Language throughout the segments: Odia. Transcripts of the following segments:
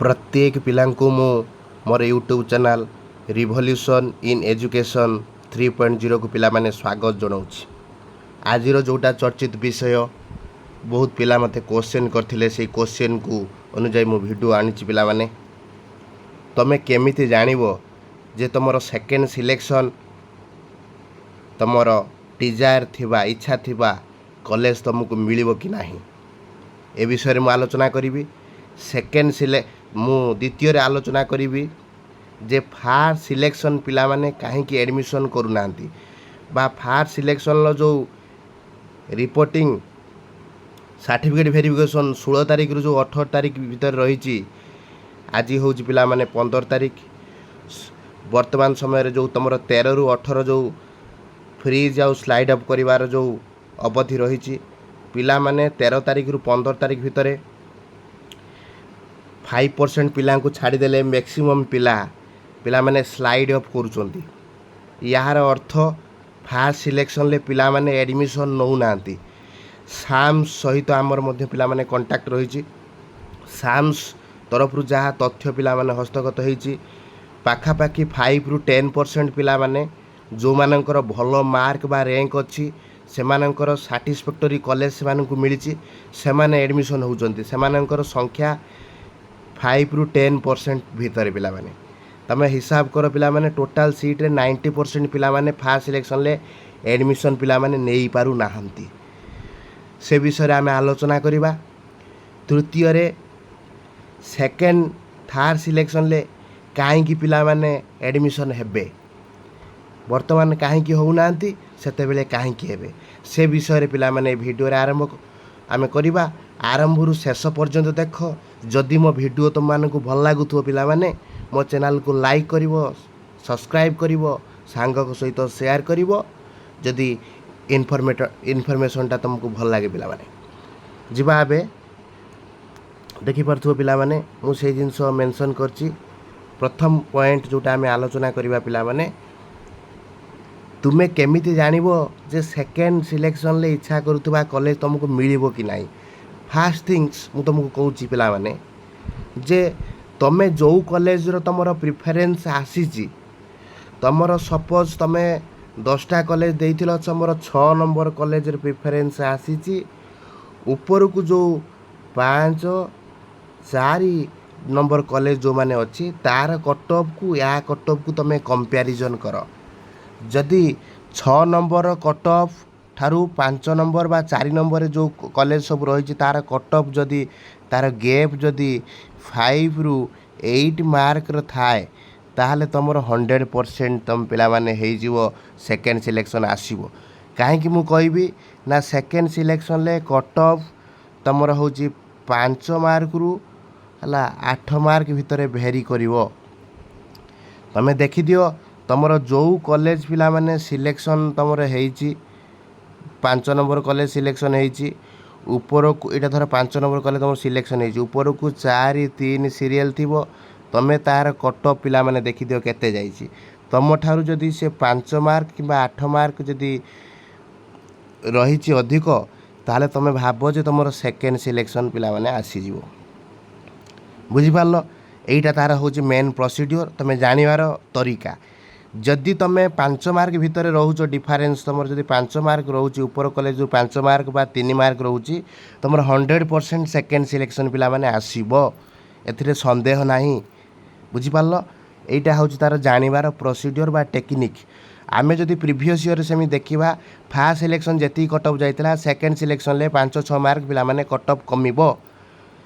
ପ୍ରତ୍ୟେକ ପିଲାଙ୍କୁ ମୁଁ ମୋର YouTube channel revolution in education 3.0କୁ ପିଲାମାନେ ସ୍ୱାଗତ ଜଣାଉଛି। ଆଜିର ଯେଉଁଟା ଚର୍ଚ୍ଚିତ ବିଷୟ, ବହୁତ ପିଲା ମୋତେ କୋଶ୍ଚିନ୍ କରିଥିଲେ, ସେଇ କୋଶ୍ଚିନ୍କୁ ଅନୁଯାୟୀ ମୁଁ ଭିଡ଼ିଓ ଆଣିଛି। ପିଲାମାନେ, ତୁମେ କେମିତି ଜାଣିବ ଯେ ତୁମର ସେକେଣ୍ଡ ସିଲେକ୍ସନ୍, ତୁମର ଡିଜାୟାର ଥିବା, ଇଚ୍ଛା ଥିବା କଲେଜ ତୁମକୁ ମିଳିବ କି ନାହିଁ, ଏ ବିଷୟରେ ମୁଁ ଆଲୋଚନା କରିବି। ସେକେଣ୍ଡ ସିଲେ ମୁଁ ଦ୍ୱିତୀୟରେ ଆଲୋଚନା କରିବି ଯେ ଫାର୍ଷ୍ଟ ସିଲେକ୍ସନ୍ ପିଲାମାନେ କାହିଁକି ଆଡ଼ମିସନ୍ କରୁନାହାନ୍ତି ବା ଫାର୍ଷ୍ଟ ସିଲେକ୍ସନ୍ର ଯେଉଁ ରିପୋର୍ଟିଂ, ସାର୍ଟିଫିକେଟ୍ ଭେରିଫିକେସନ୍ 16 ତାରିଖରୁ ଯେଉଁ 18 ତାରିଖ ଭିତରେ ରହିଛି। ଆଜି ହେଉଛି ପିଲାମାନେ 15 ତାରିଖ। ବର୍ତ୍ତମାନ ସମୟରେ ଯେଉଁ ତୁମର 13ରୁ 18 ଯେଉଁ ଫ୍ରିଜ୍ ଆଉ ସ୍ଲାଇଡ୍ ଅପ୍ କରିବାର ଯେଉଁ ଅବଧି ରହିଛି, ପିଲାମାନେ 13 ତାରିଖରୁ 15 ତାରିଖ ଭିତରେ 5% ପିଲାଙ୍କୁ ଛାଡ଼ିଦେଲେ ମ୍ୟାକ୍ସିମମ୍ ପିଲାମାନେ ସ୍ଲାଇଡ୍ ଅପ୍ କରୁଛନ୍ତି। ଏହାର ଅର୍ଥ ଫାର୍ଷ୍ଟ ସିଲେକ୍ସନ୍ରେ ପିଲାମାନେ ଆଡ଼ମିସନ୍ ନେଉନାହାନ୍ତି। ସାମ୍ସ ସହିତ ଆମର ମଧ୍ୟ ପିଲାମାନେ କଣ୍ଟାକ୍ଟ ରହିଛି। ସାମ୍ସ ତରଫରୁ ଯାହା ତଥ୍ୟ ପିଲାମାନେ ହସ୍ତଗତ ହେଇଛି, ପାଖାପାଖି 5ରୁ 10% ପିଲାମାନେ, ଯେଉଁମାନଙ୍କର ଭଲ ମାର୍କ ବା ର୍ୟାଙ୍କ ଅଛି, ସେମାନଙ୍କର ସାଟିସ୍ଫାକ୍ଟୋରୀ କଲେଜ ସେମାନଙ୍କୁ ମିଳିଛି, ସେମାନେ ଆଡ଼ମିସନ୍ ହେଉଛନ୍ତି। ସେମାନଙ୍କର ସଂଖ୍ୟା 5ରୁ 10% ଭିତରେ। ପିଲାମାନେ, ତୁମେ ହିସାବ କର ପିଲାମାନେ, ଟୋଟାଲ୍ ସିଟ୍ରେ 90% ପିଲାମାନେ ଫାର୍ଷ୍ଟ ସିଲେକ୍ସନ୍ରେ ଆଡ଼ମିସନ୍ ପିଲାମାନେ ନେଇପାରୁନାହାନ୍ତି। ସେ ବିଷୟରେ ଆମେ ଆଲୋଚନା କରିବା। ତୃତୀୟରେ, ସେକେଣ୍ଡ ଥାର୍ଡ଼ ସିଲେକ୍ସନ୍ରେ କାହିଁକି ପିଲାମାନେ ଆଡ଼ମିସନ୍ ହେବେ, ବର୍ତ୍ତମାନ କାହିଁକି ହେଉନାହାନ୍ତି, ସେତେବେଳେ କାହିଁକି ହେବେ, ସେ ବିଷୟରେ ପିଲାମାନେ ଏ ଭିଡ଼ିଓରେ ଆରମ୍ଭ ଆମେ କରିବା। ଆରମ୍ଭରୁ ଶେଷ ପର୍ଯ୍ୟନ୍ତ ଦେଖ। ଯଦି ମୋ ଭିଡ଼ିଓ ତୁମମାନଙ୍କୁ ଭଲ ଲାଗୁଥିବ ପିଲାମାନେ, ମୋ ଚ୍ୟାନେଲକୁ ଲାଇକ୍ କରିବ, ସବସ୍କ୍ରାଇବ୍ କରିବ, ସାଙ୍ଗଙ୍କ ସହିତ ସେୟାର କରିବ, ଯଦି ଇନଫର୍ମେସନ୍ଟା ତୁମକୁ ଭଲ ଲାଗେ। ପିଲାମାନେ, ଯିବା ଏବେ। ଦେଖିପାରୁଥିବ ପିଲାମାନେ, ମୁଁ ସେଇ ଜିନିଷ ମେନସନ୍ କରିଛି। ପ୍ରଥମ ପଏଣ୍ଟ ଯେଉଁଟା ଆମେ ଆଲୋଚନା କରିବା ପିଲାମାନେ, ତୁମେ କେମିତି ଜାଣିବ ଯେ ସେକେଣ୍ଡ ସିଲେକ୍ସନ୍ରେ ଇଚ୍ଛା କରୁଥିବା କଲେଜ ତୁମକୁ ମିଳିବ କି ନାହିଁ? ଫାର୍ଷ୍ଟ ଥିଙ୍ଗସ୍ ମୁଁ ତୁମକୁ କହୁଛି ପିଲାମାନେ ଯେ ତୁମେ ଯେଉଁ କଲେଜର ତୁମର ପ୍ରିଫରେନ୍ସ ଆସିଛି, ତୁମର ସପୋଜ୍ ତୁମେ 10ଟା କଲେଜ ଦେଇଥିଲ, ତୁମର 6 ନମ୍ବର କଲେଜରେ ପ୍ରିଫରେନ୍ସ ଆସିଛି, ଉପରକୁ ଯେଉଁ 5, 4 ନମ୍ବର କଲେଜ ଯେଉଁମାନେ ଅଛି, ତାର କଟଅଫ୍କୁ ୟା କଟଅଫ୍କୁ ତୁମେ କମ୍ପାରିଜନ୍ କର। ଯଦି 6 ନମ୍ବର କଟଅଫ୍ ଠାରୁ 5 ନମ୍ବର ବା 4 ନମ୍ବରରେ ଯେଉଁ କଲେଜ ସବୁ ରହିଛି, ତାର କଟଅଫ୍ ଯଦି, ତାର ଗେପ୍ ଯଦି 5ରୁ 8 ମାର୍କର ଥାଏ, ତାହେଲେ ତୁମର 100% ତୁମ ପିଲାମାନେ ହେଇଯିବ, ସେକେଣ୍ଡ ସିଲେକ୍ସନ୍ ଆସିବ। କାହିଁକି ମୁଁ କହିବି ନା, ସେକେଣ୍ଡ ସିଲେକ୍ସନ୍ରେ କଟଅଫ୍ ତୁମର ହେଉଛି 5 ମାର୍କରୁ ହେଲା 8 ମାର୍କ ଭିତରେ ଭେରି କରିବ। ତୁମେ ଦେଖିଦିଅ, ତୁମର ଯେଉଁ କଲେଜ ପିଲାମାନେ ସିଲେକ୍ସନ୍ ତୁମର ହେଇଛି, 5 ନମ୍ବର କଲେଜ ସିଲେକ୍ସନ୍ ହେଇଛି, ଉପରକୁ ଏଇଟା ଧର 5 ନମ୍ବର କଲେଜ ତୁମର ସିଲେକ୍ସନ୍ ହେଇଛି, ଉପରକୁ 4, 3 ସିରିଏଲ୍ ଥିବ, ତୁମେ ତାର କଟଅଫ୍ ପିଲାମାନେ ଦେଖିଦିଅ କେତେ ଯାଇଛି। ତୁମଠାରୁ ଯଦି ସେ 5 ମାର୍କ କିମ୍ବା 8 ମାର୍କ ଯଦି ରହିଛି ଅଧିକ, ତାହେଲେ ତୁମେ ଭାବ ଯେ ତୁମର ସେକେଣ୍ଡ ସିଲେକ୍ସନ୍ ପିଲାମାନେ ଆସିଯିବ। ବୁଝିପାରିଲ? ଏଇଟା ତାର ହେଉଛି ମେନ୍ ପ୍ରୋସିଡ଼ିଓର, ତୁମେ ଜାଣିବାର ତରିକା। ଯଦି ତୁମେ 5 ମାର୍କ ଭିତରେ ରହୁଛ, ଡିଫରେନ୍ସ ତୁମର ଯଦି 5 ମାର୍କ ରହୁଛି, ଉପର କଲେଜ ଯେଉଁ 5 ମାର୍କ ବା 3 ମାର୍କ ରହୁଛି, ତୁମର 100% ସେକେଣ୍ଡ ସିଲେକ୍ସନ୍ ପିଲାମାନେ ଆସିବ, ଏଥିରେ ସନ୍ଦେହ ନାହିଁ। ବୁଝିପାରିଲ? ଏଇଟା ହେଉଛି ତାର ଜାଣିବାର ପ୍ରୋସିଡ଼ିଓର ବା ଟେକ୍ନିକ୍। ଆମେ ଯଦି ପ୍ରିଭିୟସ୍ ଇୟର୍ରେ ସେମିତି ଦେଖିବା, ଫାର୍ଷ୍ଟ ସିଲେକ୍ସନ୍ ଯେତିକି କଟଅଫ୍ ଯାଇଥିଲା, ସେକେଣ୍ଡ ସିଲେକ୍ସନ୍ରେ 5-6 ମାର୍କ ପିଲାମାନେ କଟଅଫ୍ କମିବ।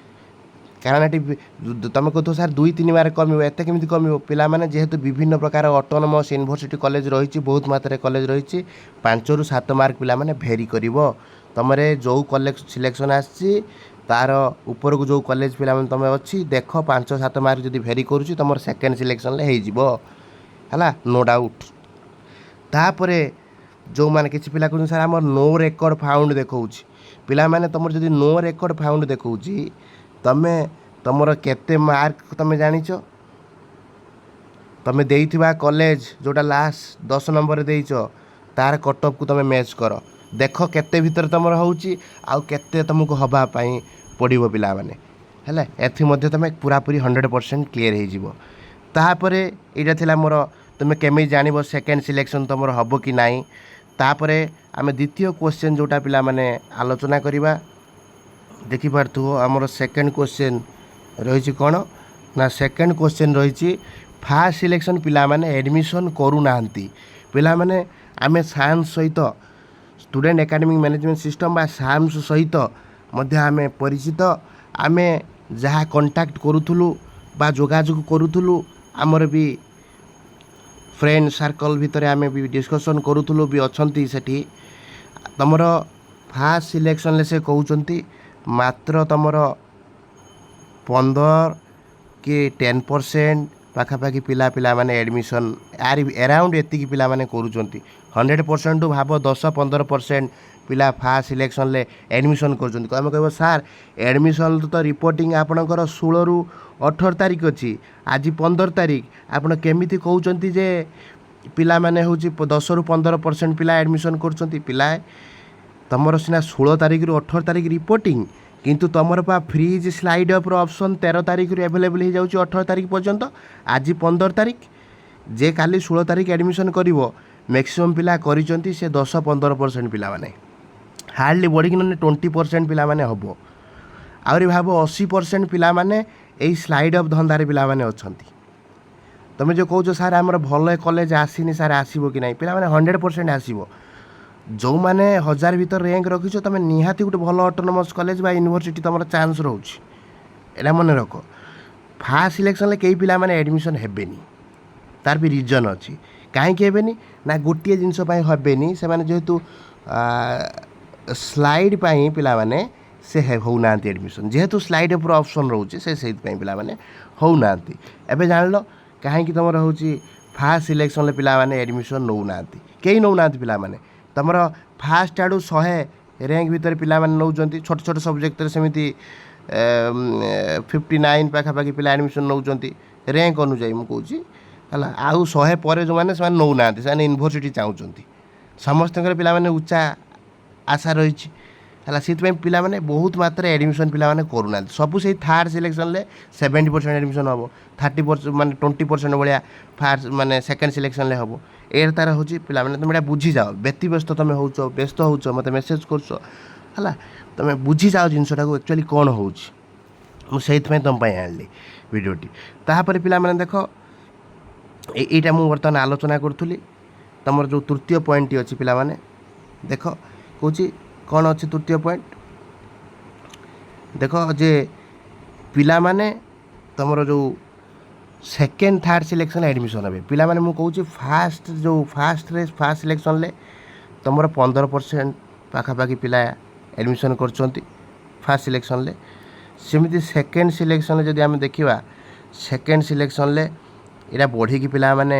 କାରଣ ଏଠି ତୁମେ କହୁଥିବ, ସାର୍, 2-3 ମାର୍କ କମିବ, ଏତେ କେମିତି କମିବ? ପିଲାମାନେ, ଯେହେତୁ ବିଭିନ୍ନ ପ୍ରକାର ଅଟୋନମସ୍ ୟୁନିଭର୍ସିଟି କଲେଜ ରହିଛି, ବହୁତ ମାତ୍ରାରେ କଲେଜ ରହିଛି, 5ରୁ 7 ମାର୍କ ପିଲାମାନେ ଭେରି କରିବ। ତୁମର ଯେଉଁ କଲେଜ ସିଲେକ୍ସନ୍ ଆସିଛି, ତାର ଉପରକୁ ଯେଉଁ କଲେଜ ପିଲାମାନେ ତୁମେ ଅଛି ଦେଖ, 5-7 ମାର୍କ ଯଦି ଭେରି କରୁଛି, ତୁମର ସେକେଣ୍ଡ ସିଲେକ୍ସନ୍ରେ ହେଇଯିବ, ହେଲା, ନୋ ଡାଉଟ୍। ତାପରେ ଯେଉଁମାନେ କିଛି ପିଲା କହୁଛନ୍ତି, ସାର୍, ଆମର ନୋ ରେକର୍ଡ଼ ଫାଉଣ୍ଡ ଦେଖାଉଛି। ପିଲାମାନେ, ତୁମର ଯଦି ନୋ ରେକର୍ଡ଼ ଫାଉଣ୍ଡ ଦେଖାଉଛି, ତୁମେ ତୁମର କେତେ ମାର୍କ ତୁମେ ଜାଣିଛ। ତୁମେ ଦେଇଥିବା କଲେଜ ଯେଉଁଟା ଲାଷ୍ଟ 10 ନମ୍ବରରେ ଦେଇଛ, ତାର କଟଅଫ୍କୁ ତୁମେ ମ୍ୟାଚ୍ କର, ଦେଖ କେତେ ଭିତରେ ତୁମର ହେଉଛି ଆଉ କେତେ ତୁମକୁ ହେବା ପାଇଁ ପଡ଼ିବ ପିଲାମାନେ। ହେଲା, ଏଥି ମଧ୍ୟ ତୁମେ ପୁରାପୁରି 100% କ୍ଲିୟର୍ ହେଇଯିବ। ତାପରେ ଏଇଟା ଥିଲା ମୋର ତୁମେ କେମିତି ଜାଣିବ ସେକେଣ୍ଡ ସିଲେକ୍ସନ୍ ତୁମର ହେବ କି ନାହିଁ। ତାପରେ ଆମେ ଦ୍ୱିତୀୟ କ୍ୱେଶ୍ଚନ୍ ଯେଉଁଟା ପିଲାମାନେ ଆଲୋଚନା କରିବା, ଦେଖିପାରୁଥିବ ଆମର ସେକେଣ୍ଡ କ୍ୱେଶ୍ଚନ୍ ରହିଛି କ'ଣ ନା, ସେକେଣ୍ଡ କ୍ୱେଶ୍ଚନ୍ ରହିଛି ଫାର୍ଷ୍ଟ ସିଲେକ୍ସନ୍ ପିଲାମାନେ ଆଡ଼ମିସନ୍ କରୁନାହାନ୍ତି। ପିଲାମାନେ, ଆମେ ସାମ୍ସ ସହିତ, ଷ୍ଟୁଡେଣ୍ଟ ଏକାଡେମିକ୍ ମ୍ୟାନେଜମେଣ୍ଟ ସିଷ୍ଟମ୍ ବା ସାମ୍ସ ସହିତ ମଧ୍ୟ ଆମେ ପରିଚିତ। ଆମେ ଯାହା କଣ୍ଟାକ୍ଟ କରୁଥିଲୁ ବା ଯୋଗାଯୋଗ କରୁଥିଲୁ, ଆମର ବି ଫ୍ରେଣ୍ଡ ସାର୍କଲ୍ ଭିତରେ ଆମେ ବି ଡିସ୍କସନ୍ କରୁଥିଲୁ ବି ଅଛନ୍ତି ସେଠି। ତୁମର ଫାର୍ଷ୍ଟ ସିଲେକ୍ସନ୍ରେ ସେ କହୁଛନ୍ତି ମାତ୍ର ତୁମର 15 କି 10% ପାଖାପାଖି ପିଲାମାନେ ଆଡ଼ମିସନ୍ ଆରି ଏରାଉଣ୍ଡ ଏତିକି ପିଲାମାନେ କରୁଛନ୍ତି। 100%ରୁ ଭାବ 10-15% ପିଲା ଫାର୍ଷ୍ଟ ସିଲେକ୍ସନ୍ରେ ଆଡ଼ମିସନ୍ କରୁଛନ୍ତି। ଆମେ କହିବ, ସାର୍, ଆଡ଼ମିସନ୍ ତ ରିପୋର୍ଟିଂ ଆପଣଙ୍କର 16ରୁ 18 ତାରିଖ ଅଛି, ଆଜି 15 ତାରିଖ, ଆପଣ କେମିତି କହୁଛନ୍ତି ଯେ ପିଲାମାନେ ହେଉଛି 10ରୁ 15% ପିଲା ଆଡ଼ମିସନ୍ କରୁଛନ୍ତି? ପିଲା, ତୁମର ସିନା 16 ତାରିଖରୁ 18 ତାରିଖ ରିପୋର୍ଟିଂ, କିନ୍ତୁ ତୁମର ପା ଫ୍ରିଜ୍ ସ୍ଲାଇଡ୍ ଅପ୍ର ଅପସନ୍ 13 ତାରିଖରୁ ଆଭେଲେବଲ୍ ହେଇଯାଉଛି 18 ତାରିଖ ପର୍ଯ୍ୟନ୍ତ। ଆଜି 15 ତାରିଖ। ଯେ କାଲି 16 ତାରିଖ ଆଡ଼ମିସନ୍ କରିବ, ମ୍ୟାକ୍ସିମମ୍ ପିଲା କରିଛନ୍ତି ସେ 10-15% ପିଲାମାନେ, ହାର୍ଡ଼ଲି ବଢ଼ିକି ନହେଲେ 20% ପିଲାମାନେ ହେବ। ଆହୁରି ଭାବ, 80% ପିଲାମାନେ ଏଇ ସ୍ଲାଇଡ୍ ଅପ୍ ଧନ୍ଦାରେ ପିଲାମାନେ ଅଛନ୍ତି। ତୁମେ ଯେଉଁ କହୁଛ, ସାର୍, ଆମର ଭଲ କଲେଜ ଆସିନି ସାର୍, ଆସିବ କି ନାହିଁ? ପିଲାମାନେ, 100% ଆସିବ। ଯେଉଁମାନେ 1000 ଭିତରେ ର୍ୟାଙ୍କ ରଖିଛ, ତୁମେ ନିହାତି ଗୋଟେ ଭଲ ଅଟୋନମସ୍ କଲେଜ ବା ୟୁନିଭର୍ସିଟି ତୁମର ଚାନ୍ସ ରହୁଛି। ଏଇଟା ମନେ ରଖ। ଫାର୍ଷ୍ଟ ସିଲେକ୍ସନ୍ରେ କେହି ପିଲାମାନେ ଆଡ଼ମିସନ୍ ହେବେନି। ତାର ବି ରିଜନ୍ ଅଛି କାହିଁକି ହେବେନି। ନା, ଗୋଟିଏ ଜିନିଷ ପାଇଁ ହେବେନି, ସେମାନେ ଯେହେତୁ ସ୍ଲାଇଡ୍ ପାଇଁ ପିଲାମାନେ ସେ ହେଉନାହାନ୍ତି ଆଡ଼ମିସନ୍। ଯେହେତୁ ସ୍ଲାଇଡ୍ ଉପରେ ଅପସନ୍ ରହୁଛି, ସେ ସେଇଥିପାଇଁ ପିଲାମାନେ ହେଉନାହାନ୍ତି। ଏବେ ଜାଣିଲ କାହିଁକି ତୁମର ହେଉଛି ଫାର୍ଷ୍ଟ ସିଲେକ୍ସନ୍ରେ ପିଲାମାନେ ଆଡ଼ମିସନ୍ ନେଉନାହାନ୍ତି? କେହି ନେଉନାହାନ୍ତି ପିଲାମାନେ। ତୁମର ଫାର୍ଷ୍ଟ ଆଡ଼ୁ 100 ର୍ୟାଙ୍କ ଭିତରେ ପିଲାମାନେ ନେଉଛନ୍ତି। ଛୋଟ ଛୋଟ ସବଜେକ୍ଟରେ ସେମିତି 59 ପାଖାପାଖି ପିଲା ଆଡ଼ମିସନ୍ ନେଉଛନ୍ତି, ର୍ୟାଙ୍କ ଅନୁଯାୟୀ ମୁଁ କହୁଛି। ହେଲା, ଆଉ 100 ପରେ ଯେଉଁମାନେ, ସେମାନେ ନେଉନାହାନ୍ତି। ସେମାନେ ୟୁନିଭର୍ସିଟି ଚାହୁଁଛନ୍ତି। ସମସ୍ତଙ୍କର ପିଲାମାନେ ଉଚ୍ଚା ଆଶା ରହିଛି। ହେଲା, ସେଥିପାଇଁ ପିଲାମାନେ ବହୁତ ମାତ୍ରାରେ ଆଡ଼ମିସନ୍ ପିଲାମାନେ କରୁନାହାନ୍ତି। ସବୁ ସେଇ ଥାର୍ଡ଼ ସିଲେକ୍ସନ୍ରେ 70% ଆଡ଼ମିସନ୍ ହେବ, 30% ମାନେ 20% ଭଳିଆ ଫାର୍ଷ୍ଟ ମାନେ ସେକେଣ୍ଡ ସିଲେକ୍ସନ୍ରେ ହେବ। ଏଇଟା ତାର ହେଉଛି ପିଲାମାନେ, ତୁମେ ଏଇଟା ବୁଝିଯାଅ। ବ୍ୟତିବ୍ୟସ୍ତ ତୁମେ ହେଉଛ, ବ୍ୟସ୍ତ ହେଉଛ, ମୋତେ ମେସେଜ୍ କରୁଛ। ହେଲା, ତୁମେ ବୁଝିଯାଅ ଜିନିଷଟାକୁ ଆକ୍ଚୁଆଲି କ'ଣ ହେଉଛି। ମୁଁ ସେଇଥିପାଇଁ ତୁମ ପାଇଁ ଆଣିଲି ଭିଡ଼ିଓଟି। ତାପରେ ପିଲାମାନେ ଦେଖ, ଏଇଟା ମୁଁ ବର୍ତ୍ତମାନ ଆଲୋଚନା କରୁଥିଲି। ତୁମର ଯେଉଁ ତୃତୀୟ ପଏଣ୍ଟଟି ଅଛି ପିଲାମାନେ ଦେଖ, କହୁଛି କ'ଣ ଅଛି ତୃତୀୟ ପଏଣ୍ଟ। ଦେଖ ଯେ ପିଲାମାନେ, ତୁମର ଯେଉଁ ସେକେଣ୍ଡ ଥାର୍ଡ଼ ସିଲେକ୍ସନ୍ ଆଡ଼ମିସନ୍ ହେବେ ପିଲାମାନେ, ମୁଁ କହୁଛି ଫାଷ୍ଟ ଯେଉଁ ଫାଷ୍ଟରେ ଫାର୍ଷ୍ଟ ସିଲେକ୍ସନ୍ରେ ତୁମର 15% ପାଖାପାଖି ପିଲା ଆଡ଼ମିସନ୍ କରୁଛନ୍ତି ଫାର୍ଷ୍ଟ ସିଲେକ୍ସନ୍ରେ। ସେମିତି ସେକେଣ୍ଡ ସିଲେକ୍ସନ୍ରେ ଯଦି ଆମେ ଦେଖିବା, ସେକେଣ୍ଡ ସିଲେକ୍ସନ୍ରେ ଏଇଟା ବଢ଼ିକି ପିଲାମାନେ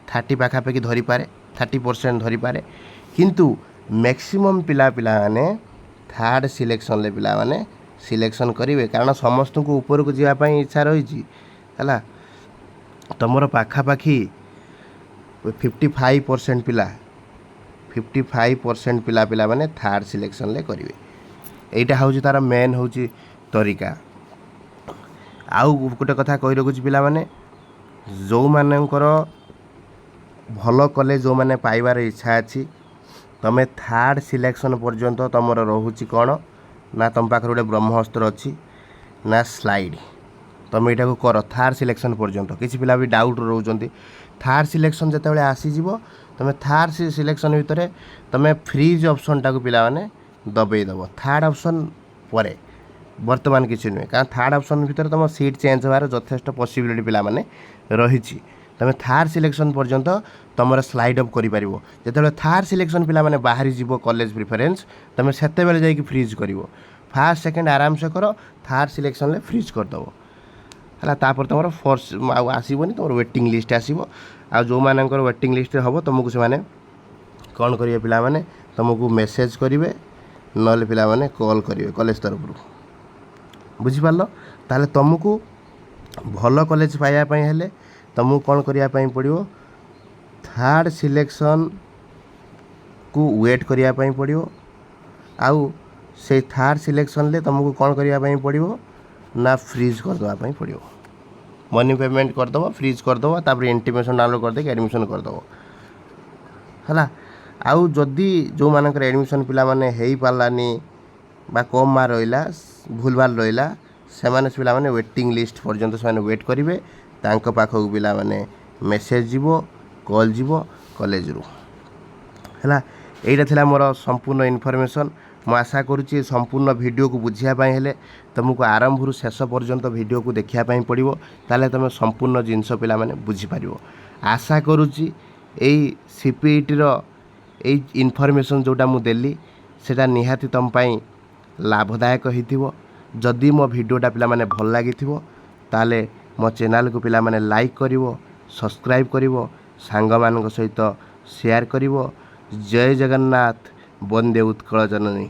30 ପାଖାପାଖି ଧରିପାରେ, 30% ଧରିପାରେ। କିନ୍ତୁ ମ୍ୟାକ୍ସିମମ୍ ପିଲାମାନେ ଥାର୍ଡ଼ ସିଲେକ୍ସନ୍ରେ ପିଲାମାନେ ସିଲେକ୍ସନ୍ କରିବେ, କାରଣ ସମସ୍ତଙ୍କୁ ଉପରକୁ ଯିବା ପାଇଁ ଇଚ୍ଛା ରହିଛି। ହେଲା, ତୁମର ପାଖାପାଖି 55% ପିଲା, 55% ପିଲା ପିଲାମାନେ ଥାର୍ଡ଼ ସିଲେକ୍ସନ୍ରେ କରିବେ। ଏଇଟା ହେଉଛି ତା'ର ମେନ୍ ହେଉଛି ତରିକା। ଆଉ ଗୋଟେ କଥା କହି ରଖୁଛି ପିଲାମାନେ, ଯେଉଁମାନଙ୍କର ଭଲ କଲେଜ ଯେଉଁମାନେ ପାଇବାର ଇଚ୍ଛା ଅଛି, ତୁମେ ଥାର୍ଡ଼ ସିଲେକ୍ସନ୍ ପର୍ଯ୍ୟନ୍ତ ତୁମର ରହୁଛି କ'ଣ ନା, ତୁମ ପାଖରେ ଗୋଟେ ବ୍ରହ୍ମାସ୍ତ୍ର ଅଛି ନା ସ୍ଲାଇଡ୍। ତୁମେ ଏଇଟାକୁ କର ଥାର୍ଡ଼ ସିଲେକ୍ସନ୍ ପର୍ଯ୍ୟନ୍ତ। କିଛି ପିଲା ବି ଡାଉଟ୍ ରହୁଛନ୍ତି। ଥାର୍ଡ଼ ସିଲେକ୍ସନ୍ ଯେତେବେଳେ ଆସିଯିବ, ତୁମେ ଥାର୍ଡ଼ ସିଲେକ୍ସନ୍ ଭିତରେ ତୁମେ ଫ୍ରିଜ୍ ଅପସନ୍ଟାକୁ ପିଲାମାନେ ଦବେଇ ଦେବ। ଥାର୍ଡ଼ ଅପସନ୍ ପରେ, ବର୍ତ୍ତମାନ କିଛି ନୁହେଁ, କାରଣ ଥାର୍ଡ଼ ଅପସନ୍ ଭିତରେ ତୁମ ସିଟ୍ ଚେଞ୍ଜ ହେବାର ଯଥେଷ୍ଟ ପସିବିଲିଟି ପିଲାମାନେ ରହିଛି। ତୁମେ ଥାର୍ଡ଼ ସିଲେକ୍ସନ୍ ପର୍ଯ୍ୟନ୍ତ ତୁମର ସ୍ଲାଇଡ୍ ଅପ୍ କରିପାରିବ। ଯେତେବେଳେ ଥାର୍ଡ଼ ସିଲେକ୍ସନ୍ ପିଲାମାନେ ବାହାରିଯିବ କଲେଜ ପ୍ରିଫରେନ୍ସ, ତୁମେ ସେତେବେଳେ ଯାଇକି ଫ୍ରିଜ୍ କରିବ। ଫାର୍ଷ୍ଟ ସେକେଣ୍ଡ ଆରାମସେ କର, ଥାର୍ଡ଼ ସିଲେକ୍ସନ୍ରେ ଫ୍ରିଜ୍ କରିଦେବ। ହେଲା, ତାପରେ ତୁମର ଫୋର୍ସ ଆଉ ଆସିବନି, ତୁମର ୱେଟିଂ ଲିଷ୍ଟ ଆସିବ। ଆଉ ଯେଉଁମାନଙ୍କର ୱେଟିଂ ଲିଷ୍ଟରେ ହେବ, ତୁମକୁ ସେମାନେ କ'ଣ କରିବେ ପିଲାମାନେ? ତୁମକୁ ମେସେଜ୍ କରିବେ, ନହେଲେ ପିଲାମାନେ କଲ୍ କରିବେ କଲେଜ ତରଫରୁ। ବୁଝିପାରିଲ? ତାହେଲେ ତୁମକୁ ଭଲ କଲେଜ ପାଇବା ପାଇଁ ହେଲେ ତୁମକୁ କ'ଣ କରିବା ପାଇଁ ପଡ଼ିବ? ଥାର୍ଡ଼ ସିଲେକ୍ସନ୍କୁ ୱେଟ୍ କରିବା ପାଇଁ ପଡ଼ିବ। ଆଉ ସେଇ ଥାର୍ଡ଼ ସିଲେକ୍ସନ୍ରେ ତୁମକୁ କ'ଣ କରିବା ପାଇଁ ପଡ଼ିବ? ନା ଫ୍ରିଜ୍ କରିଦେବା ପାଇଁ ପଡ଼ିବ। ମନି ପେମେଣ୍ଟ କରିଦେବ, ଫ୍ରିଜ୍ କରିଦେବ, ତାପରେ ଇଣ୍ଟିମେସନ୍ ଡାଉନଲୋଡ଼୍ କରିଦେଇକି ଆଡ଼ମିସନ୍ କରିଦେବ। ହେଲା। ଆଉ ଯଦି ଯେଉଁମାନଙ୍କର ଆଡ଼ମିସନ୍ ପିଲାମାନେ ହେଇପାରିଲାନି ବା କମ୍ ମାର୍କ ରହିଲା, ଭୁଲଭାଲ ରହିଲା, ସେମାନେ ସେ ପିଲାମାନେ ୱେଟିଂ ଲିଷ୍ଟ ପର୍ଯ୍ୟନ୍ତ ସେମାନେ ୱେଟ୍ କରିବେ। ତାଙ୍କ ପାଖକୁ ପିଲାମାନେ ମେସେଜ୍ ଯିବ, କଲ୍ ଯିବ କଲେଜରୁ। ହେଲା। ଏଇଟା ଥିଲା ମୋର ସମ୍ପୂର୍ଣ୍ଣ ଇନଫର୍ମେସନ୍। ମୁଁ ଆଶା କରୁଛି, ସମ୍ପୂର୍ଣ୍ଣ ଭିଡ଼ିଓକୁ ବୁଝିବା ପାଇଁ ହେଲେ ତୁମକୁ ଆରମ୍ଭରୁ ଶେଷ ପର୍ଯ୍ୟନ୍ତ ଭିଡ଼ିଓକୁ ଦେଖିବା ପାଇଁ ପଡ଼ିବ। ତାହେଲେ ତୁମେ ସମ୍ପୂର୍ଣ୍ଣ ଜିନିଷ ପିଲାମାନେ ବୁଝିପାରିବ। ଆଶା କରୁଛି, ଏଇ ସିପିଇଟିର ଏଇ ଇନଫର୍ମେସନ୍ ଯେଉଁଟା ମୁଁ ଦେଲି, ସେଇଟା ନିହାତି ତୁମ ପାଇଁ ଲାଭଦାୟକ ହେଇଥିବ। ଯଦି ମୋ ଭିଡ଼ିଓଟା ପିଲାମାନେ ଭଲ ଲାଗିଥିବ, ତାହେଲେ ମୋ ଚ୍ୟାନେଲକୁ ପିଲାମାନେ ଲାଇକ୍ କରିବ, ସବସ୍କ୍ରାଇବ୍ କରିବ, ସାଙ୍ଗମାନଙ୍କ ସହିତ ସେୟାର କରିବ। ଜୟ ଜଗନ୍ନାଥ, ବନ୍ଦେ ଉତ୍କଳ ଜନନୀ।